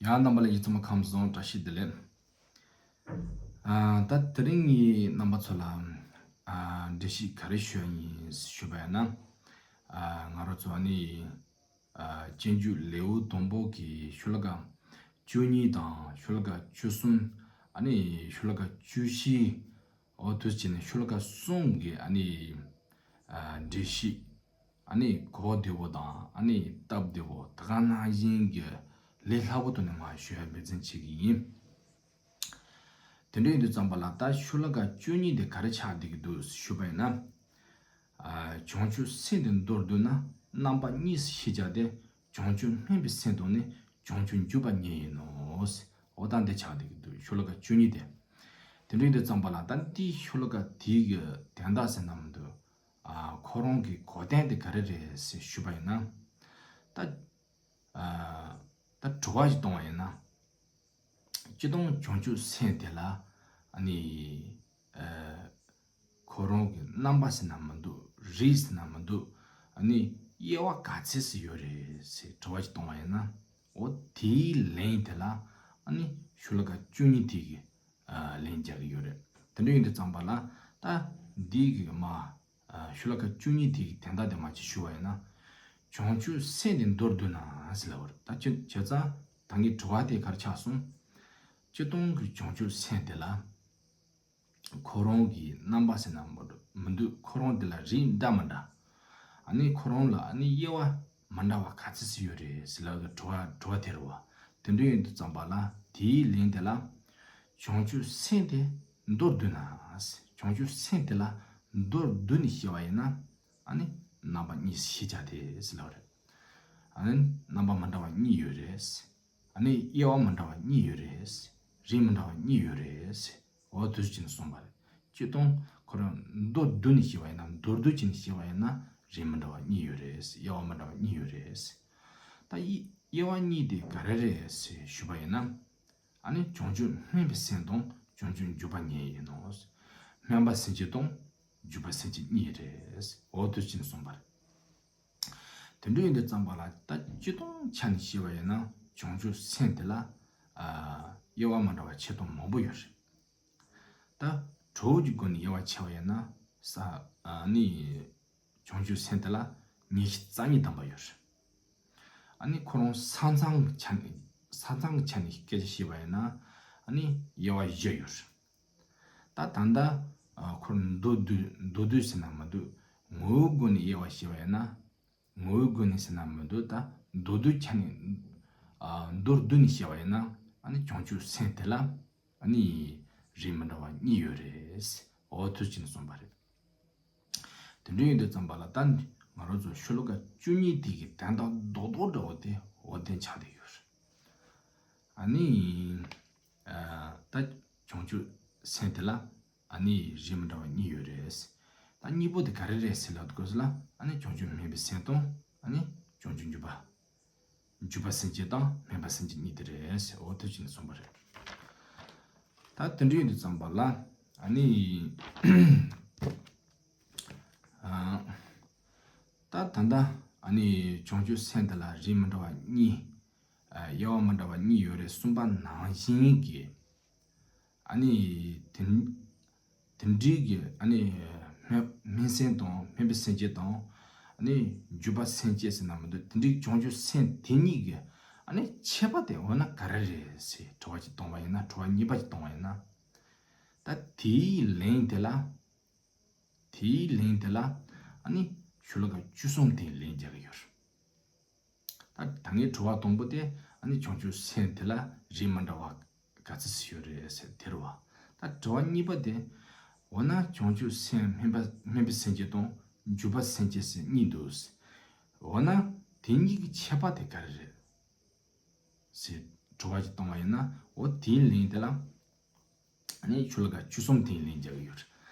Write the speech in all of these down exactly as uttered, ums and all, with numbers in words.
ཡང་རྣམ་པ་ལྷན་རྒྱས་ཚང་མ་ཁམས་བཟང་། བཀྲ་ཤིས་བདེ་ལེགས། ཨ། ད་དེ་རིང་ངས་རྣམ་པ་ཚོ་ལ་ཨ་འགྲེལ་བཤད་ག་རེ་ཞུ་ཡ་ཡིན་ཞུས་པ་ཡིན་ན། ཨ། ང་རང་ཚོ་ཨ་ནི་ཨ་སྤྱོད་འཇུག་ལེའུ་དང་པོ་གི་ཤོ་ལོ་ཀ་བཅུ་གཉིས་དང་ཤོ་ལོ་ཀ་བཅུ་གསུམ། ཨ་ནི་ཤོ་ལོ་ཀ་བཅུ་བཞི། འོ་དུས་ཕྱིན་ནས་ཤོ་ལོ་ཀ་གསུམ་གི་ཨ་ནི་ཨ་འགྲེལ་བཤད། ཨ་ནི་གོ་བདེ་བོ་དང་ཨ་ནི་སྟབས་བདེ་བོ། ད་ག་ནང་བཞིན་གྱི་ལས་སླ་བོ་ཐོག་ནས་མར་ཞུ་ཡ་འབད་བརྩོན་བྱེད་ཀྱི་ཡིན། དེ་འདྲ་ཡིན་དུས་ཙམ་པ་ལ་ད་ཤོ་ལོ་ཀ་བཅུ་གཉིས་དེ་ག་རེ་ཆགས་བསྡད་ཀྱི་འདུག་ཞུས་པ་ཡིན་ན། ཨ། བྱང་ཆུབ་སེམས་དེ་མདོར་བསྡུ་ན་རྣམ་པ་གཉིས་སུ་ཤེས་བྱ་སྟེ། བྱང་ཆུབ་སྨོན་པའི་སེམས་དང་ནི་བྱང་ཆུབ་འཇུག་པ་གཉིས་ཡིན་ནོ། འོ་ད་འདི་ཆགས་བསྡད་ཀྱི་འདུག་ཤོ་ལོ་ཀ་བཅུ་གཉིས་དེ། དེ་འདྲ་ཡིན་དུས་ཙམ་པ་ལ་ད་འདི་ཤོ་ལོ་ཀ་དེའི་གི་དོན་དག་ཟེར་ན་མི་འདུག་ཨ། ཁོ་རང་གི་གོ་དོན་དེ་ག་རེ་རེད་ཟེར་ཞུས་པ་ཡིན་ན། ད་ཨ་ད་དྲི་བ་ཞིག་གཏོང་བ་ཡིན་ན། སྤྱིར་བཏང་བྱང་ཆུབ་སེམས་དེ་ལ་ཨ་ནི་ཨ་ཁོ་རང་གི་རྣམ་པ་ཟེར་ན་མི་འདུག་རིགས་ཟེར་ན་མི་འདུག་ཨ་ནི་དབྱེ་བ་ག་ཚད་ཙམ་ཡོད་རེད་ཟེར་དྲི་བ་ཞིག་གཏོང་བ་ཡིན་ན། འོ་དེའི་ལན་དེ་ལ་ཨ་ནི་ཤོ་ལོ་ཀ་བཅུ་གཉིས་དེ་གི་ཨ་ལན་རྒྱག་གི་ཡོད་རེད། དེ་འདྲ་ཡིན་དུས་ཙམ་པ་ལ་ད་འདི་གི་མ་ཨ་ཤོ་ལོ་ཀ་བཅུ་གཉིས་དེ་གི་དོན་དག་དེ་མར་ཅིག་ཞུ་བ་ཡིན་ན། བྱང་ཆུབ་སེམས་དེ་མདོར་བསྡུ་ན་ཟེར་ལབ་པ་རེད། ད་བྱས་བྱས་ཙང་ད་ངའི་དྲི་བ་དེ་ག་རེ་ཆགས་སོང་། སྤྱིར་བཏང་གི་བྱང་ཆུབ་སེམས་དེ་ལ་ཁོ་རང་གི་རྣམ་པ་ཟེར་ན་མི་འདུག་མི་འདུག་ཁོ་རང་དེ་ལ་རིགས་འདྲ་མི་འདྲ། ཨ་ནི་ཁོ་རང་ལ་ཨ་ནི་དབྱེ་བ་མི་འདྲ་བ་ག་ཚད་ཙམ་ཡོད་རེད་ཟེར་ལབ་དུས་དྲི་བ་དྲི་བ་དེ་རེད་བ། དེ་འདྲ་ཡིན་དུས་ཙམ་པ་ལ་དེའི་ལན་དེ་ལ། བྱང་ཆུབ་སེམས་དེ་མདོར་བསྡུ་ན། བྱང་ཆུབ་སེམས་དེ་ལ་མདོར་བསྡུ་ནས་བཤད་པ་ཡིན་ན། ཨ་ནི་རྣམ་པ་གཉིས་སུ་ཤེས་བྱ་སྟེ་ཟེར་ལབ་པ་རེད། ཨ་ནི་རྣམ་པ་མི་འདྲ་བ་གཉིས་ཡོད་རེད། ཨ་ནི་དབྱེ་བ་མི་འདྲ་བ་གཉིས་ཡོད་རེད། རིགས་མི་འདྲ་བ་གཉིས་ཡོད་རེད། འོ་དུས་ཕྱིན་གསུངས་པ་རེད། སྤྱིར་བཏང་ཁོ་རང་མདོར་བསྡུ་ནས་བཤད་པ་ཡིན་ན། མདོར་བསྡུ་བྱས་ནས་བཤད་པ་ཡིན་ན་རིགས་མི་འདྲ་བ་གཉིས་ཡོད་རེད། དབྱེ་བ་མི་འདྲ་བ་གཉིས་ཡོད་རེད། ད་དབྱེ་དབྱེ་བ་གཉིས་དེ་ག་རེ་རེད་ཞུས་པ་ཡིན་ན། ཨ་ནི་བྱང་ཆུབ་སྨོན་པའི་སེམས་དང་བྱང་ཆུབ་འཇུག་པ་གཉིས་ཡིན་ནོ། སྨོན་པ་སེམས་བསྐྱེད་དང་འཇུག་པ་སེམས་བསྐྱེད་གཉིས་རེད། འོ་དུས་ཕྱིན་གསུངས་པ་རེད། དེ་འདྲ་ཡིན་དུས་ཙམ་པ་ལ་ད་སྤྱིར་བཏང་ཆ་ནས་བཤད་པ་ཡིན་ན་བྱང་ཆུབ་སེམས་དེ་ལ་ཨ་དབྱེ་བ་མི་འདྲ་བ་ཆེ་མཐོང་མང་པོ་ཡོད་རེད། ད་གྲོགས་ཀྱི་སྒོ་ནས་དབྱེ་བ་ཕྱེ་བ་ཡིན་ན་ས་ཨ་ནི་བྱང་ཆུབ་སེམས་དེ་ལ་ཉེར་རྩ་གཉིས་བསྡམས་པ་ཡོད་རེད། ཨ་ནི་ཁོ་རང་ས་མཚམས་ཀྱི་ཆ་ནས་ས་མཚམས་ཀྱི་ཆ་ནས་སྐད་ཆ་བཤད་པ་ཡིན་ན་ཨ་ནི་དབྱེ་བ་བཞི་ཡོད་རེད། ད་ད་ལྟ་ཨ་ཁོ་མདོར་བསྡུས་མདོར་བསྡུས་ཟེར་ན་མི་འདུག་ངོ་བོའི་སྒོ་ནས་དབྱེ་བ་བཤད་པ་ཡིན་ན། ངོ་བོའི་སྒོ་ནས་ཟེར་ན་མི་འདུག་ད་མདོར་བསྡུས་ཆ་ནས་ཨ་མདོར་བསྡུས་ནས་བཤད་པ་ཡིན་ན། ཨ་ནི་བྱང་ཆུབ་སེམས་དེ་ལ་ཨ་ནི་རིགས་མི་འདྲ་བ་གཉིས་ཡོད་རེད། འོ་དུས་ཕྱིན་གསུངས་པ་རེད། དེ་འདྲ་ཡིན་དུས་ཙམ་པ་ལ་ད་ང་རང་ཚོ་ཤོ་ལོ་ཀ་བཅུ་གཉིས་དེ་གི་དོན་དག་རྡོག་རྡོག་འདྲ་བོ་དེ་འོ་དེ་ཆགས་བསྡད་ཡོད་རེད། ཨ་ནི་ཨ་ད་བྱང་ཆུབ་སེམས་དེ་ལ་ཨ་ནི་རིགས་མི་འདྲ་བ་གཉིས་ཡོད་རེད། ད་གཉིས་པོ་དེ་ག་རེ་རེད་ཟེར་ལབ་དུས་སྐབས་སུ་ལ། ཨ་ནི་བྱང་ཆུབ་སྨོན་པའི་སེམས་དང་ཨ་ནི་བྱང་ཆུབ་འཇུག་པ། འཇུག་པ་སེམས་བསྐྱེད་དང་སྨོན་པ་སེམས་བསྐྱེད་གཉིས་དེ་རེད་ཟེར། འོ་དེ་བྱས་ནས་གསུངས་པ་རེད། ད་དེ་འདྲ་ཡིན་དུས་ཙམ་པ་ལ་ཨ་ནི་ཨ་ད་ད་ལྟ་ཨ་ནི་བྱང་ཆུབ་སེམས་དེ་ལ་རིགས་མི་འདྲ་བ་གཉིས། ཨ་དབྱེ་བ་མི་འདྲ་བ་གཉིས་ཡོད་རེད་གསུངས་པ་ནང་བཞིན་གྱི། ཨ་ནི་དེ་དེ་འདྲའི་གི་ཨ་ནི་སྨོན་སྨོན་སེམས་དང་སྨོན་པའི་སེམས་བསྐྱེད་དང་། ཨ་ནི་འཇུག་པ་སེམས་བསྐྱེད་ཟེར་ན་མི་འདུག་དེ་འདྲའི་བྱང་ཆུབ་སེམས་དེ་གཉིས་ཀྱི་ཨ་ནི་ཁྱད་པར་དེ་འོ་ན་ག་རེ་རེད་ཟེར་དྲི་བ་ཅིག་གཏོང་བ་ཡིན་ན། དྲི་བ་གཉིས་པ་ཅིག་གཏོང་བ་ཡིན་ན། ད་དེའི་ལན་དེ་ལ། དེའི་ལན་དེ་ལ་ཨ་ནི་ཤོ་ལོ་ཀ་བཅུ་གསུམ་དེའི་ལན་རྒྱག་གི་ཡོད་རེད། ད་ད་ངའི་དྲི་བ་དང་པོ་དེ་ཨ་ནི་བྱང་ཆུབ་སེམས་དེ་ལ་རིགས་མི་འདྲ་བ་ག་ཚོད་ཅིག་ཡོད་རེད་ཟེར་དེ་རེད་བ། ད་དྲི་བ་གཉིས་པ་དེ་འོ་ན་བྱང་ཆུབ་སེམས་སྨོན་པ་སྨོན་པའི་སེམས་བསྐྱེད་དང་འཇུག་པ་སེམས་བསྐྱེད་ཟེར་གཉིས་འདུག་འོ་ན་དེ་གཉིས་ཀྱི་ཁྱད་པར་དེ་ག་རེ་རེད་ཟེར་དྲི་བ་ཅིག་གཏོང་བ་ཡིན་ན། འོ་དེའི་ལན་དེ་ལ། ཨ་ནི་ཤོ་ལོ་ཀ་བཅུ་གསུམ་དེའི་ལན་རྒྱག་གི་ཡོད་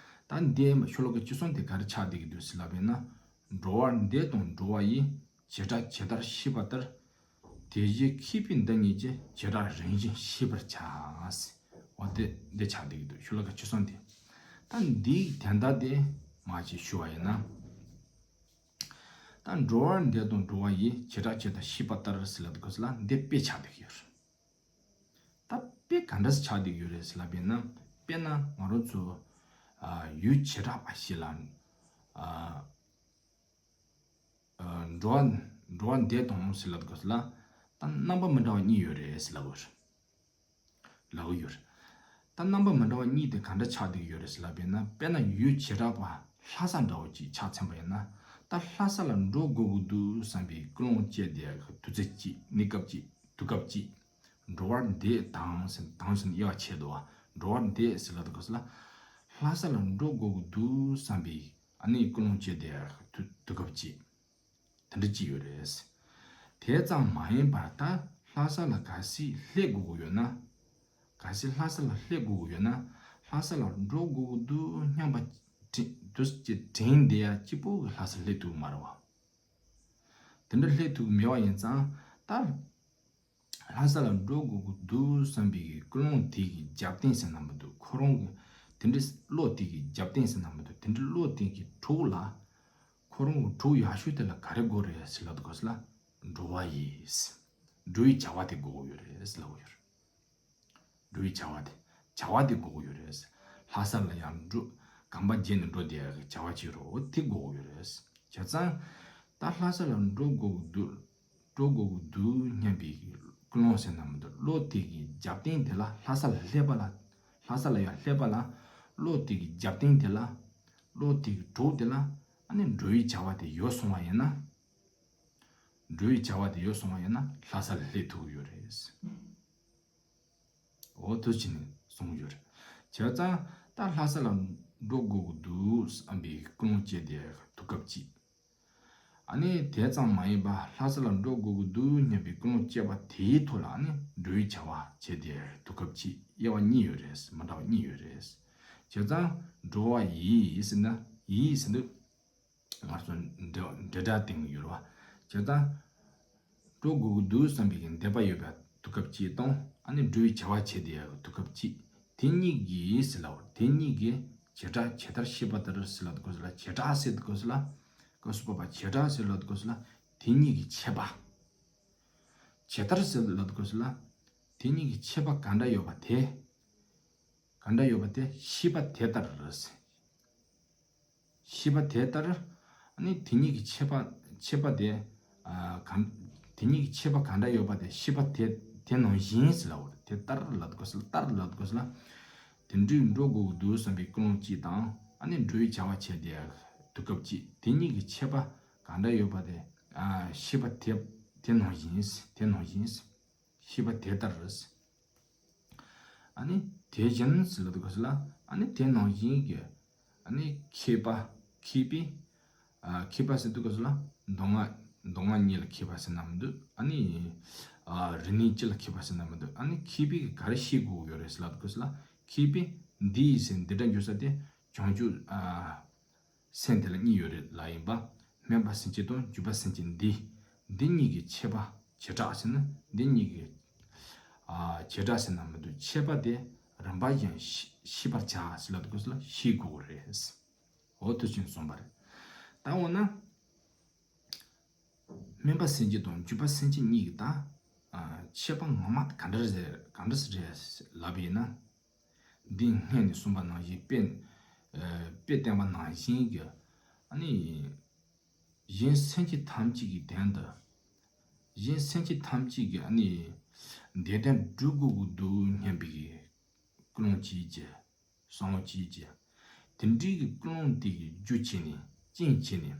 རེད། ད་འདི་ཤོ་ལོ་ཀ་བཅུ་གསུམ་དེ་ག་རེ་ཆགས་བསྡད་ཀྱི་འདུག་ཟེར་ལབ་པ་ཡིན་ན། འགྲོ་བ་འདས་དང་འགྲོ་བ་ཡི། བྱེ་བྲག་ཇི་ལྟར་ཤེས་པ་ལྟར། དེ་བཞིན་མཁས་པས་འདི་གཉིས་ཀྱི། བྱེ་བྲག་རང་བཞིན་ཤེས་པར་བྱ། འོ་དེ་འདི་ཆགས་བསྡད་ཀྱི་འདུག་ཤོ་ལོ་ཀ་བཅུ་གསུམ་དེ། ད་འདིའི་དོན་དག་དེ་མར་ཅིག་ཞུ་བ་ཡིན་ན། ད་འགྲོ་བ་འདས་དང་འགྲོ་བ་ཡི། བྱེ་བྲག་ཇི་ལྟར་ཤེས་པ་ལྟར་ཟེར་ལབ་དུས་སྐབས་སུ་ལ་འདི་དཔེ་ཆགས་བསྡད་ཀྱི་ཡོད་རེད། ད་དཔེ་ག་འདྲ་ཆགས་བསྡད་ཡོད་རེད་ཟེར་ལབ་པ་ཡིན་ན། དཔེར་ན་ང་རང་ཚོ་ཨ་ཡུལ་བྱེ་བྲག་པ་ཞིག་ལ་ཨ་ཨ་འགྲོ་བ་འགྲོ་བ་འདས་དང་ཟེར་ལབ་དགོས་ལ། ད་རྣམ་པ་མི་འདྲ་བ་གཉིས་ཡོད་རེད་ཟེར་ལབ་དགོས་རེད། ལབ་ཀྱི་ཡོད་རེད། ད་རྣམ་པ་མི་འདྲ་བ་གཉིས་དེ་ག་འདྲ་ཆགས་བསྡད་ཡོད་རེད་ཟེར་ལབ་པ་ཡིན་ན། དཔེར་ན་ཡུལ་བྱེ་བྲག་པ་ལྷ་ས་འདྲ་བོ་ཅིག་ཆ་མཚོན་པ་ཡིན་ན། ད་ལྷ་ས་ལ་འགྲོ་དགོས་ཀྱི་འདུག་བསམ་པའི་ཀུན་སློང་སྐྱེས་བསྡད་ཡག་གི་དུས་ཚོད་ཅིག་གནས་སྐབས་ཅིག་དུས་སྐབས་ཅིག་འགྲོ་བ་འདས་དང་ཟེར་དང་ཟེར་དབྱེ་བ་ཕྱེ་འདུག་བ། འགྲོ་བ་འདས་ཟེར་ལབ་དུས་སྐབས་སུ་ལ། ལྷ་ས་ལ་འགྲོ་དགོས་ཀྱི་འདུག་བསམ་པའི་ཨ་ནི་ཀུན་སློང་སྐྱེས་བསྡད་ཡག་གི་དུས་དུས་སྐབས་ཅིག་དེ་འདྲ་ཅིག་ཡོད་རེད། དེ་ཙམ་མ་ཡིན་པར་ད་ལྷ་ས་ལ་གལ་སྲིད་སླེབས་དགོས་ཀྱི་ཡོད་ན། གལ་སྲིད་ལྷ་ས་ལ་སླེབས་དགོས་ཀྱི་ཡོད་ན། ལྷ་ས་ལ་འགྲོ་དགོས་ཀྱི་འདུག་སྙམ་པ་དྲན་དུས་ཀྱི་དྲན་བསྡད་ཡ་གཅིག་པོ་གིས་ལྷ་ས་སླེབས་ཐུབ་ཀྱི་མ་རེད་བ། དེ་འདྲ་སླེབས་ཐུབ་ཀྱི་མེད་པ་ཡིན་ཙང་། ད་ལྷ་ས་ལ་འགྲོ་དགོས་ཀྱི་འདུག་བསམ་པའི་ཀུན་སློང་དེ་གི་རྒྱབ་རྟེན་ཟེར་ན་མི་འདུག་ཁོ་རང་གི་དེ་འདྲའི་བློ་དེ་གི་རྒྱབ་རྟེན་ཟེར་ན་མི་འདུག་དེ་འདྲའི་བློ་དེ་གི་གྲོགས་ལ། ཁོ་རང་གི་གྲོགས་ཡག་ཤོས་དེ་ལ་ག་རེ་དགོས་རེད་ཟེར་ལབ་དུས་སྐབས་སུ་ལ། འགྲོ་བ་ཡིས། འགྲོ་བའི་བྱ་བ་དེ་དགོས་ཀྱི་ཡོད་རེད་ཟེར་ལབ་ཀྱི་ཡོད་རེད། འགྲོ་བའི་བྱ་བ་དེ། བྱ་བ་དེ་དགོས་ཀྱི་ཡོད་རེད། ལྷ་ས་ལ་ཡང་འགྲོ། གོམ་པ་བརྒྱབ་ནས་འགྲོ་བསྡད་ཡག་གི་བྱ་བ་ཅིག་རེད། འོ་དེ་དགོས་ཀྱི་ཡོད་རེད། བྱས་ཙང་། ད་ལྷ་ས་ལ་འགྲོ་དགོས་ཀྱི་འདུག་འགྲོ་དགོས་ཀྱི་འདུག་སྙམ་པའི་ཀུན་སློང་ཟེར་ན་མི་འདུག་བློ་དེ་གི་རྒྱབ་རྟེན་དེ་ལ། ལྷ་ས་ལ་སླེབས་པ་ལ། ལྷ་ས་ལ་ཡང་སླེབས་པ་ལ། བློ་དེ་གི་རྒྱབ་རྟེན་དེ་ལ། བློ་དེ་གི་གྲོགས་དེ་ལ། ཨ་ནི་འགྲོ་བའི་བྱ་བ་དེ་ཡོད་སོང་བ་ཡིན་ན། འགྲོ་བའི་བྱ་བ་དེ་ཡོད་སོང་བ་ཡིན་ན་ལྷ་ས་ལ་སླེབས་ཐུབ་ཀྱི་ཡོད་རེད། འོ་དེ་བྱས་ནས་གསུངས་ཡོད་རེད། བྱས་ཙང་ད་ལྷ་ས་ལ་འགྲོ་དགོས་ཀྱི་འདུག་བསམ་པའི་ཀུན་སློང་སྐྱེས་བསྡད་དུས་སྐབས་ཅིག་ཨ་ནི་དེ་ཙམ་མ་ཡིན་པ་ལྷ་ས་ལ་འགྲོ་དགོས་ཀྱི་འདུག་སྙམ་པའི་ཀུན་སློང་སྐྱེས་པ་དེའི་ཐོག་ལ། ཨ་ནི་འགྲོ་བའི་བྱ་བ་བྱས་བསྡད་དུས་སྐབས་ཅིག་དབྱེ་བ་གཉིས་ཡོད་རེད། མི་འདྲ་བ་གཉིས་ཡོད་རེད། བྱས་ཙང་འགྲོ་བ་ཡིས་ཟེར་ན། ཡིས་ཟེར་དུས། ང་ཚོ་འབྲེལ་འབྲེལ་སྒྲ་བསྟན་གྱི་ཡོད་རེད་བ། བྱས་ཙང་། འགྲོ་དགོས་ཀྱི་འདུག་བསམ་པའི་འདོད་པ་ཡོད་པའི་དུས་སྐབས་ཅིག་དང་། ཨ་ནི་འགྲོ་བའི་བྱ་བ་བྱས་བསྡད་ཡག་གི་དུས་སྐབས་ཅིག་དེ་གཉིས་ཀྱིས་ཟེར་ལབ་པ། དེ་གཉིས་ཀྱིས་བྱེ་བྲག་ཇི་ལྟར་ཤེས་པ་ལྟར་ཟེར་ལབ་དུས་སྐབས་སུ་ལ། བྱེ་བྲག་ཟེར་དུས་སྐབས་སུ་ལ། སྐབས་སུ་བབ་པ་བྱེ་བྲག་ཟེར་ལབ་དུས་སྐབས་སུ་ལ། དེ་གཉིས་ཀྱི་ཁྱད་པར། ཇི་ལྟར་ཟེར་ལབ་དུས་སྐབས་སུ་ལ། དེ་གཉིས་ཀྱི་ཁྱད་པར་ག་འདྲ་ཡོད་པ་དེ། ག་འདྲ་ཡོད་པ་དེ་ཤེས་པ་དེ་ལྟར། ཤེས་པ་དེ་ལྟར། ཨ་ནི་དེ་གཉིས་ཀྱི་ཁྱད་པར། ཁྱད་པར་དེ། ཨ་གང་། དེ་གཉིས་ཀྱི་ཁྱད་པར་ག་འདྲ་ཡོད་པ་དེ་ཤེས་པ་དེ་དེ་ནང་བཞིན་ཟེར་ལབ་པ་རེད། དེ་ལྟར་ལབ་དགོས་ཟེར། ལྟར་ལབ་དགོས་ཟེར་ལ། དེ་འདྲའི་འགྲོ་དགོས་ཀྱི་འདུག་བསམ་པའི་ཀུན་སློང་གཅིག་དང་། ཨ་ནི་འགྲོ་བའི་བྱ་བ་བྱས་བསྡད་དུས་སྐབས་གཅིག་དེ་གཉིས་ཀྱི་ཁྱད་པར་ག་འདྲ་ཡོད་པ་དེ། ཨ་ཤེས་པ་དེ་དེ་ནང་བཞིན། དེ་ནང་བཞིན། ཤེས་པ་དེ་ལྟར། ཨ་ནི་དེ་བཞིན་ཟེར་ལབ་དུས་སྐབས་སུ་ལ། ཨ་ནི་དེ་ནང་བཞིན་གྱི། ཨ་ནི་མཁས་པ། མཁས་པས། ཨ་མཁས་པ་ཟེར་དུས་སྐབས་སུ་ལ། མདོ་སྔགས། མདོ་སྔགས་གཉིས་ལ་མཁས་པ་ཟེར་ན་མི་འདུག་ཨ་ནི་ཨ་རིག་གནས་སྤྱི་ལ་མཁས་པ་ཟེར་ན་མི་འདུག་ཨ་ནི་མཁས་པས་ག་རེ་ཤེས་དགོས་ཡོད་རེད་ཟེར་ལབ་དུས་སྐབས་སུ་ལ། མཁས་པས་འདི་ཡི་ཟེར་འདི་འདྲ་འཇོག་ས་དེ། བྱང་ཆུབ། ཨ། སེམས་དེ་ལ་གཉིས་ཡོད་རེད་ལབ་ཡིན་པ། སྨོན་པ་སེམས་བསྐྱེད་དང་འཇུག་པ་སེམས་བསྐྱེད་འདི། འདི་གཉིས་ཀྱི་ཁྱད་པར། བྱེ་བྲག་ཟེར་ན་འདི་གཉིས་ཀྱི། ཨ་བྱེ་བྲག་ཟེར་ན་མི་འདུག་ཁྱད་པར་དེ་རིམ་པ་བཞིན་ཤེས་ཤེས་པར་བྱ་ཟེར་ལབ་དུས་སྐབས་སུ་ལ་ཤེས་དགོས་རེད། འོ་དེ་བཞིན་གསུངས་པ་རེད། ད་འོ་ན། སྨོན་པ་སེམས་བསྐྱེད་དང་འཇུག་པ་སེམས་བསྐྱེད་གཉིས་ཀྱི་ད། ཨ་ཁྱད་པར་ངོ་མ་ག་འདྲ་རེད། ག་འདྲ་རེད་ལབ་ཡིན་ན། འདི་སྔོན་ནས་གསུངས་པ་ནང་བཞིན་དཔེ། ཨ་དཔེ་བསྟན་པ་ནང་བཞིན་གྱི། ཨ་ནི། གཞན་སེམས་ཅན་ཐམས་ཅད་ཀྱི་དོན་དུ། གཞན་སེམས་ཅན་ཐམས་ཅད་ཀྱི་ཨ་ནི། བདེ་དོན་སྒྲུབ་དགོས་ཀྱི་འདུག་སྙམ་པའི་ཀུན་སློང་བྱེད་ཀྱི། བསམ་བློ་བྱེད་ཀྱི། དེ་འདྲའི་གི་ཀུན་སློང་དེ་གི་རྒྱུ་བྱས་ནས། རྐྱེན་བྱས་ནས།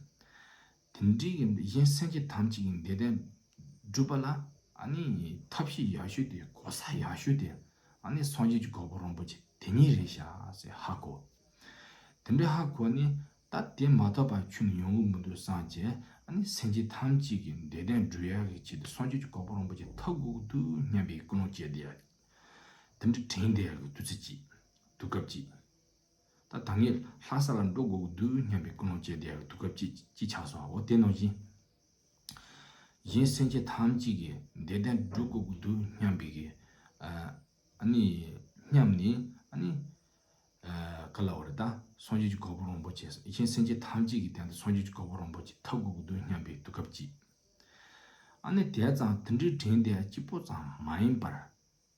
དེ་འདྲའི་གི་གཞན་སེམས་ཅན་ཐམས་ཅད་ཀྱི་བདེ་དོན་སྒྲུབ་པ་ལ། ཨ་ནི་ཐབས་ཤེས་ཡག་ཤོས་དེ། གོ་ས་ཡག་ཤོས་དེ། ཨ་ནི་སངས་རྒྱས་ཀྱི་གོ་འཕང་རིན་པོ་ཆེ་དེ་ཉིད་རེད་ཤག་ཟེར་ཧ་གོ། དེ་འདྲ་ཧ་གོ་ནས། ད་དེ་མ་ཐོབ་པ་ཁྱོན་ནས་ཡོང་གི་མི་འདུག་བསམ་བྱས། ཨ་ནི་སེམས་ཅན་ཐམས་ཅད་ཀྱི་བདེ་དོན་སྒྲུབ་ཡག་གི་ཆེད་དུ་སངས་རྒྱས་ཀྱི་གོ་འཕང་རིན་པོ་ཆེ་ཐོབ་དགོས་ཀྱི་འདུག་སྙམ་པའི་ཀུན་སློང་སྐྱེས་བསྡད་ཡག་དེ་འདྲ་དྲན་བསྡད་ཡག་གི་དུས་ཚོད་ཅིག་དུས་སྐབས་ཅིག་ད་ད་ངས་ལྷ་ས་ལ་འགྲོ་དགོས་ཀྱི་འདུག་སྙམ་པའི་ཀུན་སློང་སྐྱེས་བསྡད་ཡག་གི་དུས་སྐབས་ཅིག་ཅིག་ཆགས་སོང་། འོ་དེ་ནང་བཞིན། གཞན་སེམས་ཅན་ཐམས་ཅད་ཀྱི་བདེ་དོན་སྒྲུབ་དགོས་ཀྱི་འདུག་སྙམ་པའི་གི། ཨ་ཨ་ནི་སྙམ་ནས། ཨ་ནི། ཨ་ག་ལབ་དགོས་རེད། ད་སངས་རྒྱས་ཀྱི་གོ་འཕང་རིན་པོ་ཆེ། གཞན་སེམས་ཅན་ཐམས་ཅད་ཀྱི་དོན་དུ་སངས་རྒྱས་ཀྱི་གོ་འཕང་རིན་པོ་ཆེ་ཐོབ་དགོས་ཀྱི་འདུག་སྙམ་པའི་དུས་སྐབས་ཅིག་ཨ་ནི་དེ་ཙམ་དེ་འདྲའི་དྲན་བསྡད་ཡག་གཅིག་པོ་ཙམ་མ་ཡིན་པར།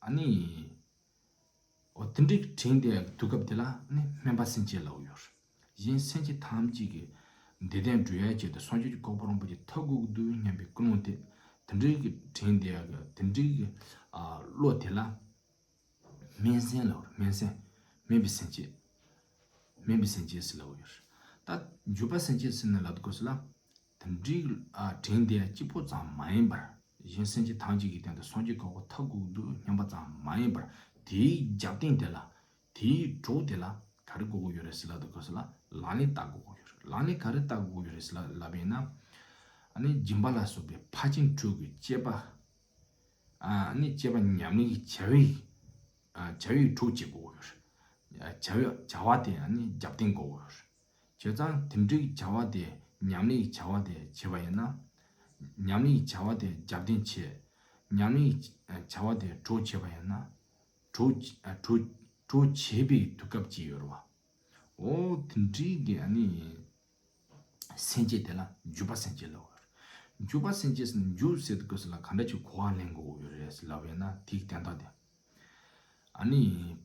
ཨ་ ནི། འོ་དེ་འདྲའི་དྲིན་དེ་དུས་སྐབས་དེ་ལ་ནི་སྨན་པ་སེམས་ཅན་ལབ་ཡོད། གཞན་སེམས་ཅན་ཐམས་ཅད་ཀྱི་བདེ་དོན་སྒྲུབ་ཡ་ཆེད་དུ་སངས་རྒྱས་ཀྱི་གོ་འཕང་རིན་པོ་ཆེ་ཐོབ་དགོས་ཀྱི་འདུག་སྙམ་པའི་ཀུན་སློང་དེ། དེ་འདྲའི་གི་དྲིན་དེ་ཡ་གི་དེ་འདྲའི་གི་ཨ་བློ་དེ་ལ་སྨན་སེམས་ལབ། སྨན་སེམས། སྨན་པའི་སེམས་བསྐྱེད། སྨན་པའི་སེམས་བསྐྱེད་ཟེར་ལབ་ཡོད། ད་འཇུག་པ་སེམས་བསྐྱེད་ཟེར་ནས་ལབ་དུས་སྐབས་སུ་ལ། དེ་འདྲའི་ཨ་དྲིན་དེ་གཅིག་པོ་ཙམ་མ་ཡིན་པར། གཞན་སེམས་ཅན་ཐམས་ཅད་ཀྱི་དོན་དུ་སངས་རྒྱས་གོ་འཕང་ཐོབ་དགོས་འདུག་སྙམ་པ་ཙམ་མ་ཡིན་པར། དེའི་རྒྱབ་རྟེན་དེ་ལ། དེའི་གྲོགས་དེ་ལ་ག་རེ་དགོས་ཀྱི་ཡོད་རེད་ཟེར་ལབ་དུས་སྐབས་སུ་ལ། ལག་ལེན་བསྟར་དགོས་ཀྱི་ཡོད་རེད། ལག་ལེན་ག་རེ་བསྟར་དགོས་ཀྱི་ཡོད་རེད་ཟེར་ལབ་ལབ་པ་ཡིན་ན། ཨ་ནི་སྦྱིན་པ་ལ་སོགས་པའི་ཕར་ཕྱིན་དྲུག་གི་སྤྱད་པ། ཨ་ནི་སྤྱད་པ་ཉམས་ལེན་གྱི་བྱ་བའི། ཨ་བྱ་བའི་གྲོགས་བྱེད་དགོས་ཡོད། བྱ་བའི་བྱ་བ་དེ་ཨ་ནི་རྒྱབ་རྟེན་དགོས་ཡོད། བྱས་ཙང་དེ་འདྲའི་བྱ་བ་དེ་ཉམས་ལེན་གྱི་བྱ་བ་དེ་བྱེད་པ་ཡིན་ན། ཉམས་ལེན་གྱི་བྱ་བ་དེ་རྒྱབ་རྟེན་བྱེད། ཉམས་ལེན་གྱི་བྱ་བ་དེ་གྲོགས་བྱེད་པ་ཡིན་ན། གྲོགས་གྲོགས་གྲོགས་བྱེད་པའི་དུས་སྐབས་ཅིག་ཡོད་རེད་བ། འོ་དེ་འདྲའི་གི་ཨ་ནི། སེམས་བསྐྱེད་དེ་ལ་འཇུག་པ་སེམས་བསྐྱེད་ལབ་ཡོད། འཇུག་པ་སེམས་བསྐྱེད་ཟེར་ན། འཇུག་ཟེར་དུས་སྐབས་སུ་ལ་ག་འདྲ་ཅིག་གོ་བ་ལེན་དགོས་ཡོད་རེད་ཟེར་ལབ་ཡོད་ན། དེའི་དོན་དག་དེ། ཨ་ནི་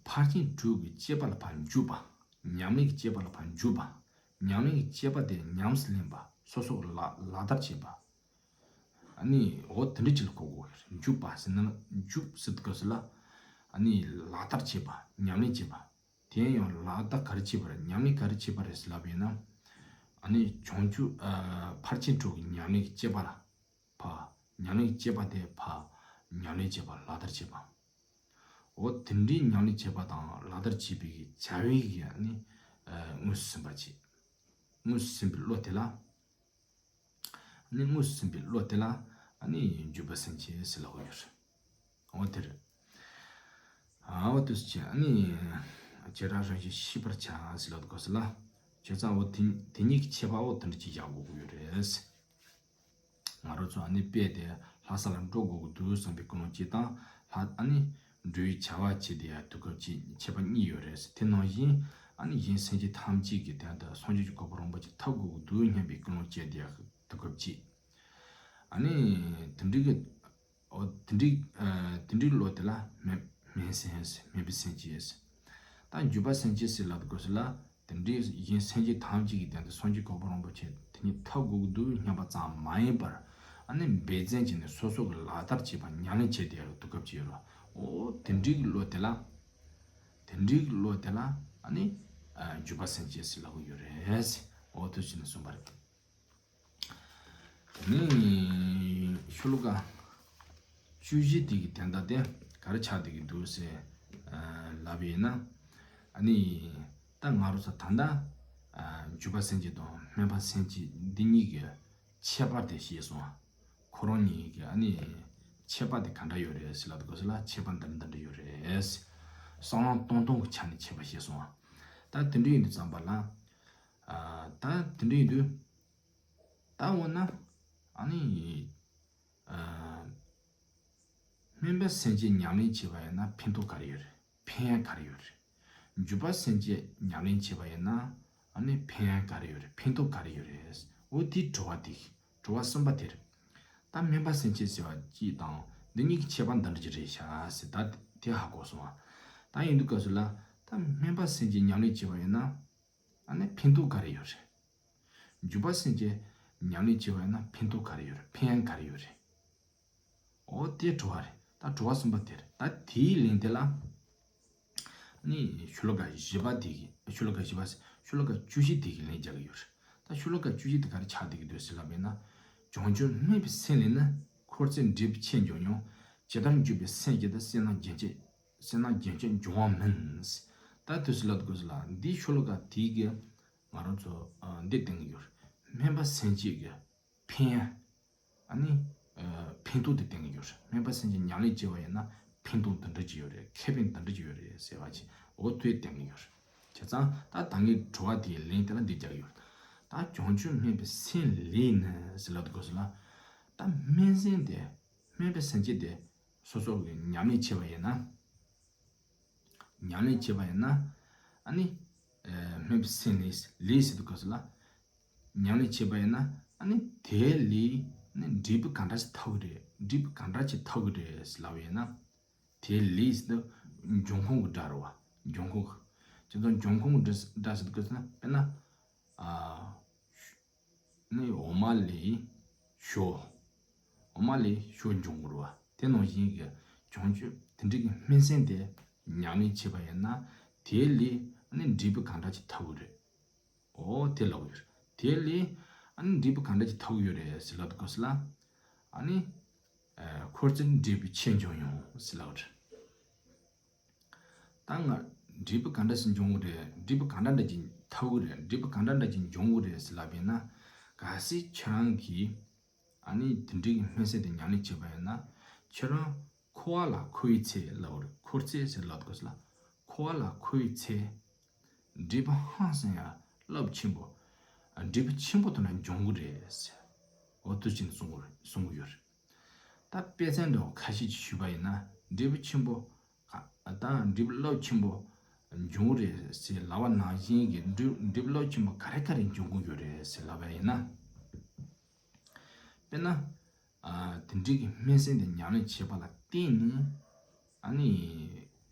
ཕར་ཕྱིན་དྲུག་གི་སྤྱད་པ་ལ་ཕར་འཇུག་པ། ཉམས་ལེན་གྱི་སྤྱད་པ་ལ་ཕར་འཇུག་པ། ཉམས་ལེན་གྱི་སྤྱད་པ་དེ་ཉམས་སུ་ལེན་པ། སོ་སོ་ལ་ལག་བསྟར་བྱེད་པ། ཨ་ནི་འོ་དེ་འདྲ་ཅིག་ལ་གོ་དགོས་ཡོད་རེད། འཇུག་པ་ཟེར་ན། འཇུག་ཟེར་དུས་སྐབས་སུ་ལ། ཨ་ནི་ལག་བསྟར་བྱེད་པ། ཉམས་ལེན་བྱེད་པ། དེ་ཡང་ལག་བསྟར་ག་རེ་བྱེད་པ་རེད། ཉམས་ལེན་ག་རེ་བྱེད་པ་རེད་ཟེར་ལབ་པ་ཡིན་ན། ཨ་ནི་བྱང་ཆུབ་ཨ་ཕར་ཕྱིན་དྲུག་གི་ཉམས་ལེན་གྱི་སྤྱད་པ་ལ་ཕར། ཉམས་ལེན་གྱི་སྤྱད་པ་དེ་ཕར་ཉམས་ལེན་བྱེད་པ། ལག་བསྟར་བྱེད་པ། འོ་དེ་འདྲའི་ཉམས་ལེན་བྱེད་པ་དང་ལག་བསྟར་བྱེད་པའི་བྱ་བའི་གི་ཨ་ནི་ཨ་དངོས་སུ་ཟིན་པ་བྱེད། དངོས་སུ་ཟིན་པའི་བློ་དེ་ལ། ཨ་ནི་དངོས་སུ་ཟིན་པའི་བློ་དེ་ལ་ཨ་ནི་འཇུག་པ་སེམས་བསྐྱེད་ཟེར་ལབ་ཀྱི་ཡོད་རེད། འོ་དེ་རེད། ཨ་འོ་དེ་སྐྱེ་ཨ་ནི་བྱེ་བྲག་རང་བཞིན་ཤེས་པར་བྱ་ཟེར་ལབ་དགོས་ཟེར་ལ། བྱས་ཙང་འོ་དེ་དེ་གཉིས་ཀྱི་ཁྱད་པར་འོ་དེ་འདྲ་ཅིག་བཞག་དགོས་ཀྱི་ཡོད་རེད། ང་རང་ཚོ་ཨ་ནི་དཔེ་དེ་ལྷ་ས་ལ་འགྲོ་དགོས་ཀྱི་འདུག་བསམ་པའི་ཀུན་སློང་གཅིག་དང་། ལྷ་ཨ་ནི་འགྲོ་བའི་བྱ་བ་བྱེད་དེ་ཡ་དུས་སྐབས་ཀྱི་ཁྱད་པར་གཉིས་ཡོད་རེད། དེ་ནང་བཞིན་ཨ་ནི་གཞན་སེམས་ཅན་ཐམས་ཅད་ཀྱི་དོན་དུ་སངས་རྒྱས་ཀྱི་གོ་འཕང་རིན་པོ་ཆེ་ཐོབ་དགོས་ཀྱི་འདུག་སྙམ་པའི་ཀུན་སློང་བསྐྱེད་དེ་ཡ་དུས་སྐབས་ཀྱི། ཨ་ནི་དེ་འདྲའི་གི། འོ་དེ་འདྲའི་ཨ་དེ་འདྲའི་བློ་དེ་ལ་སྨན་སྨན་སེམས། སྨན་པའི་སེམས་བསྐྱེད། ད་འཇུག་པ་སེམས་བསྐྱེད་ཟེར་ལབ་དགོས་ཟེར་ལ། དེ་འདྲའི་གཞན་སེམས་ཅན་ཐམས་ཅད་ཀྱི་དོན་དུ་སངས་རྒྱས་གོ་འཕང་རིན་པོ་ཆེ་དེ་ཉིད་ཐོབ་དགོས་ཀྱི་འདུག་སྙམ་པ་ཙམ་མ་ཡིན་པར། ཨ་ནི་འབད་བརྩོན་བྱས་ནས་སོ་སོ་གི་ལག་བསྟར་བྱེད་པ། ཉམས་ལེན་བྱེད་དེ་ཡ་དུས་སྐབས་ཀྱི་ཡོད་རེད། འོ་དེ་འདྲའི་གི་བློ་དེ་ལ། དེ་འདྲའི་གི་བློ་དེ་ལ་ཨ་ནི་ཨ་འཇུག་པ་སེམས་བསྐྱེད་ཟེར་ལབ་ཀྱི་ཡོད་རེད། འོ་དེ་བྱས་ནས་གསུངས་པ་རེད། དེ་ནས་ཤོ་ལོ་ཀ་བཅུ་བཞི་དེ་གི་དོན་དག་དེ་ག་རེ་ཆགས་བསྡད་ཀྱི་འདུག་ཟེར་ཨ་ལབ་པ་ཡིན་ན། ཨ་ནི་ད་ང་རང་ཚོ་ད་ལྟ་ཨ་འཇུག་པ་སེམས་བསྐྱེད་དང་སྨན་པ་སེམས་བསྐྱེད་འདི་གཉིས་ཀྱི་ཁྱད་པར་དེ་ཤེས་སོང་ང་། ཁོ་རང་གཉིས་ཀྱི་ཨ་ནི་ཁྱད་པར་དེ་ག་འདྲ་ཡོད་རེད་ཟེར་ལབ་དགོས་ཟེར་ལ། ཁྱད་པར་འདི་འདི་འདྲ་ཡོད་རེད། བསམ་བློ་གཏོང་སྟངས་ཀྱི་ཆ་ནས་ཁྱད་པར་ཤེས་སོང་ང་། ད་དེ་འདྲ་ཡིན་དུས་ཙམ་པ་ལ། ཨ་ད་དེ་འདྲ་ཡིན་དུས། ད་འོ་ན་ཨ་ནི་ཨ་སྨན་པ་སེམས་བསྐྱེད་ཉམས་ལེན་བྱས་པ་ཡིན་ན་ཕན་ཐོགས་ག་རེ་ཡོད་རེད། ཕན་ཡོན་ག་རེ་ཡོད་རེད། འཇུག་པ་སེམས་བསྐྱེད་ཉམས་ལེན་བྱས་པ་ཡིན་ན་ཨ་ནི་ཕན་ཡོན་ག་རེ་ཡོད་རེད། ཕན་ཐོགས་ག་རེ་ཡོད་རེད། འོ་དེའི་དྲི་བ་དེ། དྲི་བ་གསུམ་པ་དེ་རེད། ད་སྨན་པ་སེམས་བསྐྱེད་ཟེར་བ་གཅིག་དང་འདི་གཉིས་ཀྱི་ཁྱད་པར་འདི་འདྲ་ཅིག་རེད་ཤག་ཟེར། ད་དེ་ཧ་གོ་སོང་ང་། ད་ཡིན་དུས་སྐབས་སུ་ལ། ད་སྨན་པ་སེམས་བསྐྱེད་ཉམས་ལེན་བྱས་པ་ཡིན་ན། ཨ་ནི་ཕན་ཐོགས་ག་རེ་ཡོད་རེད། འཇུག་པ་སེམས་བསྐྱེད་ཉམས་ལེན་བྱས་པ་ཡིན་ན་ཕན་ཐོགས་ག་རེ་ཡོད་རེད། ཕན་ཡོན་ག་རེ་ཡོད་རེད། འོ་དེ་དྲི་བ་རེད། ད་དྲི་བ་གསུམ་པ་དེ་རེད། ད་དེའི་ལན་དེ་ལ་ནི་ཤོ་ལོ་ཀ་བཞི་པ་དེ་གི། ཤོ་ལོ་ཀ་བཞི་པ་ཟེར། ཤོ་ལོ་ཀ་བཅུ་བཞི་དེ་གི་ལན་རྒྱག་གི་ཡོད་རེད། ད་ཤོ་ལོ་ཀ་བཅུ་བཞི་དེ་ག་རེ་ཆགས་བསྡད་ཀྱི་འདུག་ཟེར་ལབ་པ་ཡིན་ན། བྱང་ཆུབ་སྨན་པའི་སེམས་ལས་ནི། འཁོར་ཚེ་འབྲས་བུ་ཆེར་འབྱུང་ཡང་། ཇི་ལྟར་འཇུག་པའི་སེམས་བསྐྱེད་དུ། བསོད་ནམས་རྒྱུན་ཆད་བསོད་ནམས་རྒྱུན་ཆད་འབྱུང་བ་མིན། ད་དུས་སུ་ལ་དགོས་ལ། འདིའི་ཤོ་ལོ་ཀ་དེ་གི་ང་རང་ཚོ་ཨ་འདི་བསྟན་གྱི་ཡོད་རེད། སྨན་པ་སེམས་བསྐྱེད་ཀྱི་ཕན་ཡོན། ཨ་ནི་ཨ་ཕན་ཐོགས་དེ་བསྟན་གྱི་ཡོད་རེད། སྨན་པ་སེམས་བསྐྱེད་ཉམས་ལེན་བྱས་པ་ཡིན་ན་ཕན་ཐོགས་འདི་འདྲ་ཅིག་ཡོད་རེད། ཁེ་ཕན་འདི་འདྲ་ཅིག་ཡོད་རེད་ཟེར་བ་ཅིག་འོ་དེ་བསྟན་གྱི་ཡོད་རེད། བྱས་ཙང་ད་ད་ངའི་དྲི་བ་དེའི་ལན་དེ་ལ་འདི་རྒྱག་གི་ཡོད་རེད། ད་བྱང་ཆུབ་སྨན་པའི་སེམས་ལས་ནི་ཟེར་ལབ་དགོས་ལ། ད་སྨན་སེམས་དེ། སྨན་པའི་སེམས་བསྐྱེད་དེ་སོ་སོ་གི་ཉམས་ལེན་བྱས་པ་ཡིན་ན། ཉམས་ལེན་བྱས་པ་ཡིན་ན། ཨ་ནི་ཨ་སྨན་པའི་སེམས་ལས། ལས་ཟེར་དུས་སྐབས་སུ་ལ། ཉམས་ལེན་བྱས་པ་ཡིན་ན་ཨ་ནི་དེ་ལས་ནི་འབྲས་བུ་ག་འདྲ་ཞིག་ཐོབ་ཀྱི་རེད། འབྲས་བུ་ག་འདྲ་ཞིག་ཐོབ་ཀྱི་རེད་ཟེར་ལབ་པ་ཡིན་ན། དེའི་ལས་ཟེར་དུས་འབྱུང་ཁུངས་ཀྱི་སྒྲ་རེད་བ། འབྱུང་ཁུངས་ཀྱི། ཁྱེད་ཚོ་འབྱུང་ཁུངས་ཀྱི་སྒྲ་ཟེར་དུས་ན། དཔེར་ན། ཨ། ནི་འོ་མ་ལས་ཞོ། འོ་མ་ལས་ཞོ་འབྱུང་གི་རེད་བ། དེ་ནང་བཞིན་གྱི་བྱང་ཆུབ་དེ་འདྲའི་གི་སྨན་སེམས་དེ་ཉམས་ལེན་བྱས་པ་ཡིན་ན། དེའི་ལས་ནི་འབྲས་བུ་གང་འདྲ་ཅིག་ཐོབ་གི་རེད། འོ་དེ་ལབ་ཡོད། དེ་ལས་ཨ་ནི་འབྲས་བུ་གང་འདྲ་ཅིག་ཐོབ་ཡོད་རེད་ཟེར་ལབ་དུས་སྐབས་སུ་ལ། ཨ་ནི། ཨ། འཁོར་ཚེ་འབྲས་བུ་ཆེ་འབྱུང་ཡང་ཟེར་ལབ་ཡོད། ད་ང་འབྲས་བུ་གང་འདྲ་ཞིག་འབྱུང་གི་རེད། འབྲས་བུ་གང་འདྲ་འདྲ་ཅིག་ཐོབ་གི་རེད། འབྲས་བུ་གང་འདྲ་འདྲ་ཅིག་འབྱུང་གི་རེད་ཟེར་ལབ་ཡིན་ན། གལ་སྲིད་ཁྱེད་རང་གིས། ཨ་ནི་དེ་འདྲའི་གི་སྨན་སེམས་དེ་ཉམས་ལེན་བྱས་པ་ཡིན་ན། ཁྱེད་རང་འཁོར་བ་ལ་འཁོར་བའི་ཚེ་ལབ་རེད། འཁོར་ཚེ་ཟེར་ལབ་དགོས་ལ། འཁོར་བ་ལ་འཁོར་བའི་ཚེ། འབྲས་བུ་ཧང་སང་ཡང་རླབས་ཆེན་པོ། འབྲས་བུ་ཆེན་པོ་དེ་འདྲ་འབྱུང་གི་རེད་ཟེར། འོ་དེ་བཞིན་གསུང་གི་རེད། གསུང་གི་ཡོད་རེད། ད་དཔེ་མཚོན་འདྲ་བོ་ཁ་ཤས་ཅིག་ཞུས་པ་ཡིན་ན། འབྲས་བུ་ཆེན་པོ། ད་འབྲས་བུ་རླབས་ཆེན་པོ་འབྱུང་གི་རེད་ཟེར་ལབ་པ་ནང་བཞིན་གྱི་འབྲས་འབྲས་བུ་རླབས་ཆེན་པོ་ག་རེ་ག་རེ་འབྱུང་གི་ཡོད་རེད་ཟེར་ལབ་པ་ཡིན་ན། དཔེར་ན། ཨ། དེ་འདྲའི་གི་སྨན་སེམས་དེ་ཉམས་ལེན་བྱེད་པ་ལ་བརྟེན་ནས། ཨ་ནི།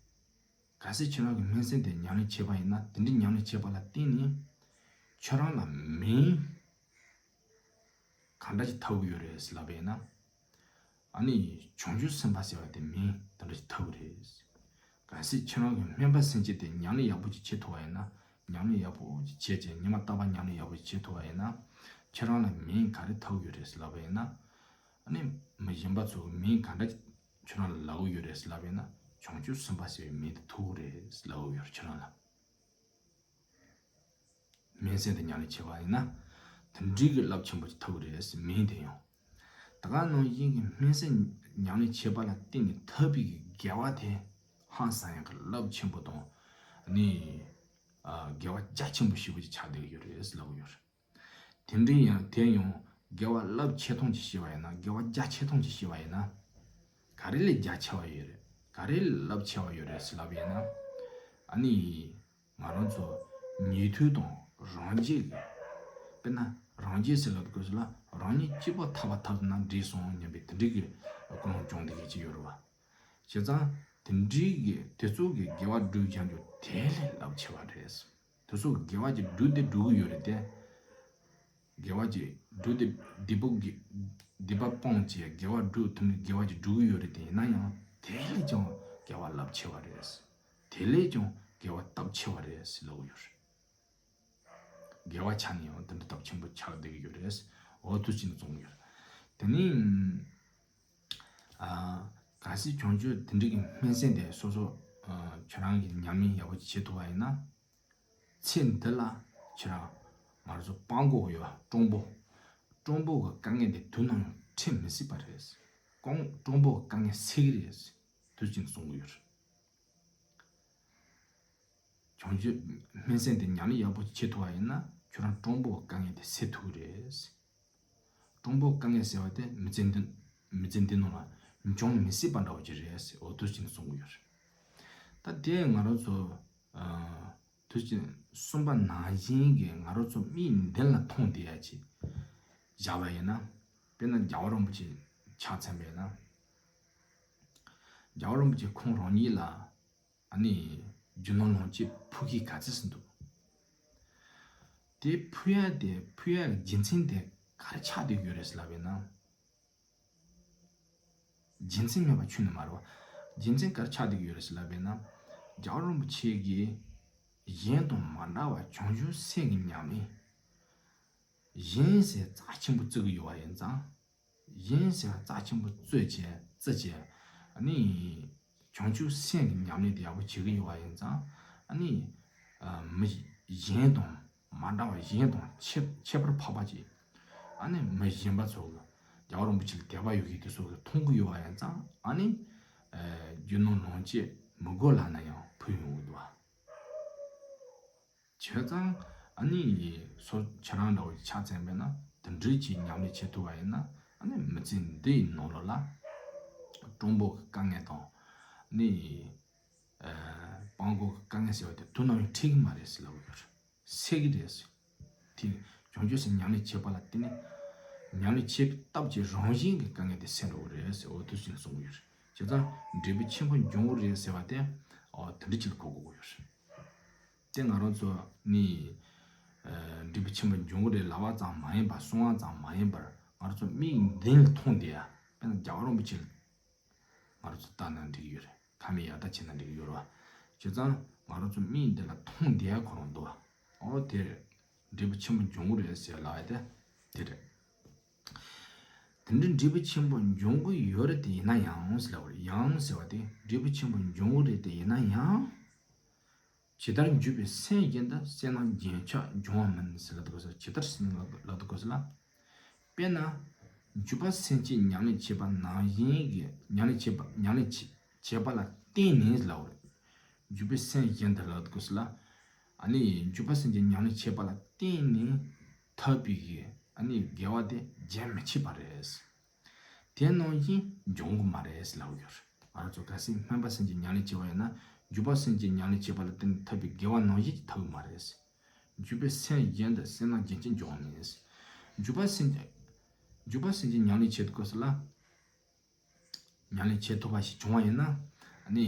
གལ་སྲིད་ཁྱེད་རང་གི་སྨན་སེམས་དེ་ཉམས་ལེན་བྱེད་པ་ཡིན་ན། དེ་འདྲའི་ཉམས་ལེན་བྱེད་པ་ལ་བརྟེན་ནས་ཁྱེད་རང་ལ་མིང་གང་འདྲ་ཞིག་ཐོབ་ཀྱི་ཡོད་རེད་ཟེར་ལབ་པ་ཡིན་ན། ཨ་ནི་བྱང་ཆུབ་སེམས་དཔའ་ཟེར་བ་དེ་མིང་དེ་འདྲ་ཞིག་ཐོབ་ཀྱི་རེད། གལ་སྲིད་ཁྱེད་རང་གི་སྨན་པ་སེམས་བསྐྱེད་དེ་ཉམས་ལེན་ཡག་པོ་ཅིག་བྱེད་ཐུབ་པ་ཡིན་ན། ཉམས་ལེན་ཡག་པོ་ཅིག་བྱས་བྱས། ཉི་མ་རྟག་པར་ཉམས་ལེན་ཡག་པོ་ཅིག་བྱེད་ཐུབ་པ་ཡིན་ན། ཁྱེད་རང་ལ་མིང་ག་རེ་ཐོབ་ཡོད་རེད་ཟེར་ལབ་པ་ཡིན་ན། ཨ་ནི་མི་གཞན་པ་ཚོ་གི་མིང་ག་འདྲ་ཁྱེད་རང་ལ་ལབ་ཡོད་རེད་ཟེར་ལབ་པ་ཡིན་ན། བྱང་ཆུབ་སེམས་དཔའ་ཟེར་བའི་མིང་དེ་ཐོབ་ཀྱི་རེད་ཟེར་ལབ་ཡོད་རེད་ཁྱེད་རང་ལ། སྨན་སེམས་དེ་ཉམས་ལེན་བྱེད་པ་ཡིན་ན། དེ་འདྲའི་གི་རླབས་ཆེན་པོ་ཅིག་ཐོབ་ཀྱི་རེད་ཟེར། མིང་དེ་ཡང་། ད་ག་ནང་བཞིན་གྱི་སྨན་སེམས་ཉམས་ལེན་བྱེད་པ་ལ་བརྟེན་ནས་ཐོབ་པའི་དགེ་བ་དེ་ཧང་སང་ཡག་གི་རླབས་ཆེན་པོ་དང་། ནི། ཨ། དགེ་བ་རྒྱ་ཆེན་པོ་ཞེ་པོ་ཅིག་ཆགས་བསྡད་ཀྱི་ཡོད་རེད་ཟེར་ལབ་ཀྱི་ཡོད་རེད། དེ་འདྲའི་ཡང་དེ་ཡང་དགེ་བ་རླབས་ཆེ་ཐོན་ཅིག་བྱས་པ་ཡིན་ན། དགེ་བ་རྒྱ་ཆེ་ཐོན་ཅིག་བྱས་པ་ཡིན་ན། ག་རེ་ལས་རྒྱ་ཆེ་བ་ཡོད་རེད། ག་རེ་ལས་རླབས་ཆེ་བ་ཡོད་རེད་ཟེར་ལབ་པ་ཡིན་ན། ཨ་ནི། ང་རང་ཚོ་ཉན་ཐོས་དང་རང་རྒྱལ་གྱི། དཔེར་ན་རང་རྒྱལ་ཟེར་ལབ་དུས་སྐབས་སུ་ལ། རང་ཉིད་སྐྱིད་པོ་ཐར་པ་ཐོབ་ན་འགྲིག་སོང་སྙམ་པའི་དེ་འདྲའི་གི་ཀུན་སློང་བྱུང་བསྡད་མཁན་ཅིག་ཡོད་རེད་བ། བྱས་ཙང་དེ་འདྲའི་གི་དེ་ཚོ་གི་དགེ་བ་སྒྲུབ་བྱ་རྒྱུ་དེ་ལས་རླབས་ཆེ་བ་རེད། དེ་ཚོ་གི་དགེ་བ་ཅིག་སྒྲུབ་དེ་སྒྲུབ་གི་ཡོད་རེད་དེ། དགེ་བ་ཅིག་སྒྲུབ་དེ་སྡིག་པ་གི་སྡིག་པ་སྤོང་བྱས་དགེ་བ་སྒྲུབ་ཐུབ་ནས་དགེ་བ་ཅིག་སྒྲུབ་གི་ཡོད་རེད་དེ། ཡིན་ན་ཡང་དེ་ལས་ཀྱང་དགེ་བ་རླབས་ཆེ་བ་རེད། དེ་ལས་ཀྱང་དགེ་བ་སྟོབས་ཆེ་བ་རེད་ཟེར་ལབ་ཡོད་རེད། དགེ་བ་ཆ་ནས་ཡང་དེ་འདྲ་སྟོབས་ཆེན་པོ་ཆགས་བསྡད་ཀྱི་ཡོད་རེད། འོ་དེ་བཞིན་གསུངས་ཡོད། དེ་ནས། ཨ། གལ་སྲིད་བྱང་ཆུབ་དེ་འདྲའི་གི་སྨན་སེམས་དེ་སོ་སོ། ཨ། ཁྱེད་རང་གིས་ཉམས་ལེན་ཡག་པོ་ཅིག་བྱེད་ཐུབ་པ་ཡིན་ན། ཚེ་འདི་ལ་ཁྱེད་རང་ང་རང་ཚོ་སྤྲང་པོ་ཡོད་པ། སྤྲང་པོ། སྤྲང་པོ་གི་དཀའ་ངལ་དེ་དུས་ནམ་ཡང་འཕྲད་མི་སྲིད་པ་རེད། སྤྲང་སྤྲང་པོ་གི་དཀའ་ངལ་སེལ་གི་རེད། དེ་བཞིན་གསུང་གི་ཡོད་རེད། བྱང་ཆུབ་སྨན་སེམས་དེ་ཉམས་ལེན་ཡག་པོ་བྱེད་ཐུབ་པ་ཡིན་ན། ཁྱོད་རང་སྤྲང་པོ་དཀའ་ངལ་དེ་སེལ་ཐུབ་ཀྱི་རེད། སྤྲང་པོ་དཀའ་ངལ་ཟེར་བ་དེ་མི་ཚེ་འདི་མི་ཚེ་འདི་ནང་ལ་འབྱུང་མི་སྲིད་པ་འདྲ་བོ་ཅིག་རེད་ཟེར། འོ་དེ་བཞིན་གསུང་གི་ཡོད་རེད། ད་དེ་ང་རང་ཚོ། ཨ། དེ་བཞིན་གསུངས་པ་ནང་བཞིན་གྱི་ང་རང་ཚོ་མིག་མདུན་ལ་མཐོང་བསྡད་ཡ་ཅིག་བཞག་པ་ཡིན་ན། དཔེར་ན་རྒྱལ་བ་རིན་པོ་ཆེ་ཆ་མཚོན་པ་ཡིན་ན། རྒྱལ་བ་རིན་པོ་ཆེ་ཁོང་རང་ཉིད་ལ། ཨ་ནི་རྒྱུ་ནོར་ལོངས་སྤྱོད་ཕུགས་ཀྱི་ག་ཚོད་ཙམ་འདུག་དེ་ཕུལ་ཡ་དེ་ཕུལ་ཡ་གི་རྒྱུ་མཚན་དེ་ག་རེ་ཆགས་བསྡད་ཡོད་རེད་ཟེར་ལབ་པ་ཡིན་ན། རྒྱུ་མཚན་མེད་པ་ཁྱོན་ནས་མ་རེད་བ། རྒྱུ་མཚན་ག་རེ་ཆགས་བསྡད་ཡོད་རེད་ཟེར་ལབ་པ་ཡིན་ན། རྒྱལ་བ་རིན་པོ་ཆེ་གིས་གཞན་དང་མ་འདྲ་བ་བྱང་ཆུབ་སེམས་ཀྱི་ཉམས་ལེན། གཞན་ཟེར་རྩ་ཆེན་པོ་བརྩི་གི་ཡོད་པ་ཡིན་ཙང་། གཞན་ཟེར་བ་རྩ་ཆེན་པོ་བརྩི་བྱས་བརྩི་བྱས། ཨ་ནི་བྱང་ཆུབ་སེམས་ཀྱི་ཉམས་ལེན་དེ་ཡག་པོ་བྱེད་ཀྱི་ཡོད་པ་ཡིན་ཙང་། ཨ་ནི་ཨ་མི་གཞན་དང་མ་འདྲ་བ། གཞན་དང་ཁྱད་ཁྱད་པར་འཕགས་པ་ཅིག། ཨ་ནི་མི་གཞན་པ་ཚོ་གི་རྒྱལ་བ་རིན་པོ་ཆེ་ལ་དད་པ་ཡོད་མཁན་དེ་ཚོ་གིས་མཐོང་གི་ཡོད་པ་ཡིན་ཙང་། ཨ་ནི་ཨ་རྒྱུ་ནོར་ལོངས་སྤྱོད་མི་དགོས་ལབ་ན་ཡང་ཕུལ་ཡོང་གི་འདུག་བ། བྱས་ཙང་ཨ་ནི་སོ་ཁྱེད་རང་འདྲ་བོ་ཆ་མཚོན་པ་ཡིན་ན། དེ་འདྲའི་ཅིག་ཉམས་ལེན་བྱེད་ཐུབ་པ་ཡིན་ན། ཨ་ནི་མི་ཚེ་འདི་ཡི་ནང་ལོགས་ལ་སྤྲང་པོ་གི་དཀའ་ངལ་དང་། ཨ་ནི་ཨ་སྤྲང་པོ་གི་དཀའ་ངལ་ཟེར་བ་དེ་དུས་ནམ་ཡང་འཕྲད་ཀྱི་མ་རེད་ཟེར་ལབ་ཡོད་རེད། སེལ་གྱི་རེད་ཟེར། དེ་བྱང་ཆུབ་སེམས་ཉམས་ལེན་བྱེད་པ་ལ་བརྟེན་ནས། ཉམས་ལེན་བྱེད་པའི་སྟབས་ཀྱིས་རང་བཞིན་གྱི་དཀའ་ངལ་དེ་སེལ་འགྲོ་གི་རེད་ཟེར། འོ་དེ་བཞིན་གསུང་གི་ཡོད་རེད། བྱས་ཙང་འབྲས་བུ་ཆེན་པོ་འབྱུང་གི་རེད་ཟེར་བ་དེ། ཨོ་དེ་འདྲ་ཅིག་ལ་གོ་དགོས་ཀྱི་ཡོད་རེད། དེ་ང་རང་ཚོ་ནི་ཨ་འབྲས་བུ་ཆེན་པོ་འབྱུང་གི་རེད་ལབ་པ་ཙམ་མ་ཡིན་པ། གསུང་བ་ཙམ་མ་ཡིན་པར། ང་རང་ཚོ་མིག་མདུན་ལ་མཐོང་བསྡད་ཡ། དཔེར་ན་རྒྱལ་བ་རིན་པོ་ཆེ་ལ་ང་རང་ཚོ་ལྟ་ན་འགྲིག་གི་ཡོད་རེད། ཁ་མིག་ཡར་ལྟ་བྱས་ན་འགྲིག་གི་ཡོད་རེད་བ། བྱས་ཙང་ང་རང་ཚོ་མིག་མདུན་ལ་མཐོང་བསྡད་ཡ་ཁོ་རང་འདུག་བ། ཨོ་དེ་རེད། འབྲས་བུ་ཆེན་པོ་འབྱུང་གི་རེད་ཟེར་ལབ་ཡ་དེ་དེ་རེད། དེ་འདྲའི་འབྲས་བུ་ཆེན་པོ་འབྱུང་གི་ཡོད་རེད་དེ། ཡིན་ན་ཡང་ཟེར་ལབ་པ་རེད། ཡང་ཟེར་བ་དེ་འབྲས་བུ་ཆེན་པོ་འབྱུང་གི་རེད་དེ། ཡིན་ན་ཡང་། ཇི་ལྟར་འཇུག་པའི་སེམས་བཞིན་དུ། བསོད་ནམས་རྒྱུན་ཆགས་འབྱུང་བ་མིན་ཟེར་ལབ་འདུག་གོ་ས། ཇི་ལྟར་ཟེར་ན་ལབ་འདུག་གོ་ས་ལ། དཔེར་ན། འཇུག་པ་སེམས་བསྐྱེད་ཉམས་ལེན་བྱེད་པ་ནང་བཞིན་གྱི། ཉམས་ལེན་བྱེད་པ། ཉམས་ལེན་བྱེད་བྱེད་པ་ལ་བརྟེན་ནས་ལབ་པ་རེད། འཇུག་པའི་སེམས་བཞིན་དུ་ལབ་འདུག་གོ་ས་ལ། ཨ་ནི་འཇུག་པ་སེམས་བསྐྱེད་ཉམས་ལེན་བྱེད་པ་ལ་བརྟེན་ནས་ཐོབ་པའི་གི་ཨ་ནི་དགེ་བ་དེ་རྒྱུན་མི་འཆད་པ་རེད། དེ་ནང་བཞིན་འབྱུང་གི་མ་རེད་ལབ་ཡོད། ང་རང་ཚོ་གལ་སྲིད་སྨོན་པ་སེམས་བསྐྱེད་ཉམས་ལེན་བྱས་པ་ཡིན་ན། འཇུག་པ་སེམས་བསྐྱེད་ཉམས་ལེན་བྱས་པ་ལ་བརྟེན་ནས་ཐོབ་པའི་དགེ་བ་ནང་བཞིན་གྱི་ཐོབ་གི་མ་རེད། འཇུག་པའི་སེམས་བཞིན་དུ། བསོད་ནམས་རྒྱུན་ཆགས་འབྱུང་ནས། འཇུག་པ་སེམས་བསྐྱེད། འཇུག་པ་སེམས་བསྐྱེད་ཉམས་ལེན་བྱེད་དུས་སྐབས་སུ་ལ། ཉམས་ལེན་བྱེད་ཐུབ་པ་ཞིག་བྱུང་བ་ཡིན་ན། ཨ་ནི་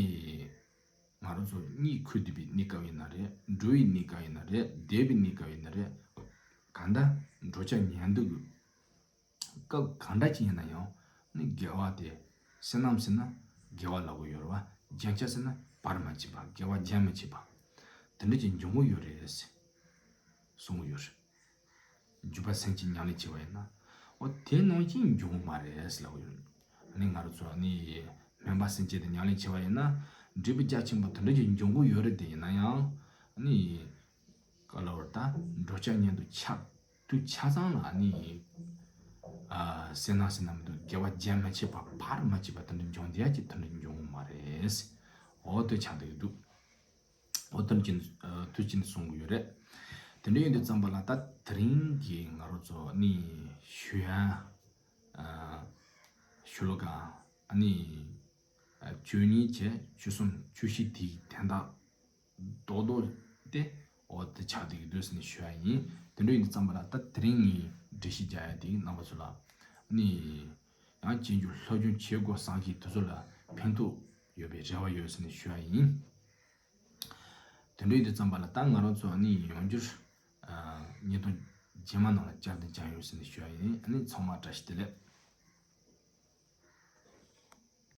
ང་རང་ཚོ་གཉིད་ཁུག་བསྡད་པའི་གནས་སྐབས་ཡིན་ན་རེད། འགྲོ་བའི་གནས་སྐབས་ཡིན་ན་རེད། བསྡད་པའི་གནས་སྐབས་ཡིན་ན་རེད། གང་ལྟར་འགྲོ་འཆག་ཉལ་འདུག་གི་སྐབས་གང་འདྲ་ཅིག་ཡིན་ན་ཡང་། ནི་དགེ་བ་དེ། བསོད་ནམས་ཟེར་ན་དགེ་བ་ལབ་གི་ཡོད་རེད་བ། རྒྱུན་ཆགས་ཟེར་ན་བར་མ་ཆད་པ། དགེ་བ་རྒྱུན་མི་འཆད་པ། དེ་འདྲ་ཅིག་འབྱུང་གི་ཡོད་རེད་གསུང་གི་ཡོད་རེད། འཇུག་པ་སེམས་བསྐྱེད་ཉམས་ལེན་བྱས་པ་ཡིན་ན། འོ་དེ་ནང་བཞིན་འབྱུང་གི་མ་རེད་ལབ་གི་ཡོད་རེད། ཨ་ནི་ང་རང་ཚོ་ནི་སྨོན་པ་སེམས་བསྐྱེད་དེ་ཉམས་ལེན་བྱས་པ་ཡིན་ན། འབྲས་བུ་རྒྱ་ཆེན་པོ་དེ་འདྲ་ཅིག་འབྱུང་གི་ཡོད་རེད་དེ། ཡིན་ན་ཡང་། ཨ་ནི། ག་ལབ་རེད་ད། འགྲོ་འཆག་ཉལ་འདུག་ཆགས་དུས་ཆ་ཚང་ལ་ནི། ཨ། བསོད་ནམས་ཟེར་ན་མི་འདུག་དགེ་བ་རྒྱུན་མི་འཆད་པ། བར་མ་ཆད་པ་དེ་འདྲ་འབྱུང་བསྡད་ཡ་ཅིག་དེ་འདྲ་འབྱུང་གི་མ་རེད། འོ་དེ་ཆགས་བསྡད་ཀྱི་འདུག་འོ་དེ་འདྲ་ཅིག་ཨ། དེ་འདྲ་ཅིག་གསུང་གི་ཡོད་རེད། དེ་འདྲ་ཡིན་དུས་ཙམ་པ་ལ་ད་དེ་རིང་གི་ང་རང་ཚོ་ནི་ཞུ་ཡ། ཨ། ཤོ་ལོ་ཀ་ཨ་ནི། ཨ། བཅུ་གཉིས་བཅས་བཅུ་གསུམ་བཅུ་བཞི་དེའི་དོན་དག་རྡོག་རྡོག་དེ་འོ་དེ་ཆགས་བསྡད་ཀྱི་འདུག་ཟེར་ནས་ཞུ་ཡ་ཡིན། དེ་འདྲ་ཡིན་དུས་ཙམ་པ་ལ་ད་དེ་རིང་ངས་འགྲེལ་བཤད་རྒྱག་ཡ་དེ་རྣམ་པ་ཚོ་ལ་ནི་ཡང་རྗེས་འཇུག་སློབ་སྦྱོང་བྱེད་དགོས་བསམ་མཁན་དེ་ཚོ་ལ་ཕན་ཐོགས་ཡོད་པའི་རེ་བ་ཡོད་ཟེར་ནས་ཞུ་ཡ་ཡིན། དེ་འདྲ་ཡིན་དུས་ཙམ་པ་ལ་ད་ང་རང་ཚོ་ནི་ཡང་བསྐྱར་ཨ། བརྙན་ཐུང་རྗེས་མ་ནང་ལ་བསྐྱར་དུ་བཅར་ཡོང་ཟེར་ནས་ཞུ་ཡ་ཡིན། ཨ་ནི་ཚང་མ་བཀྲ་ཤིས་བདེ་ལེགས།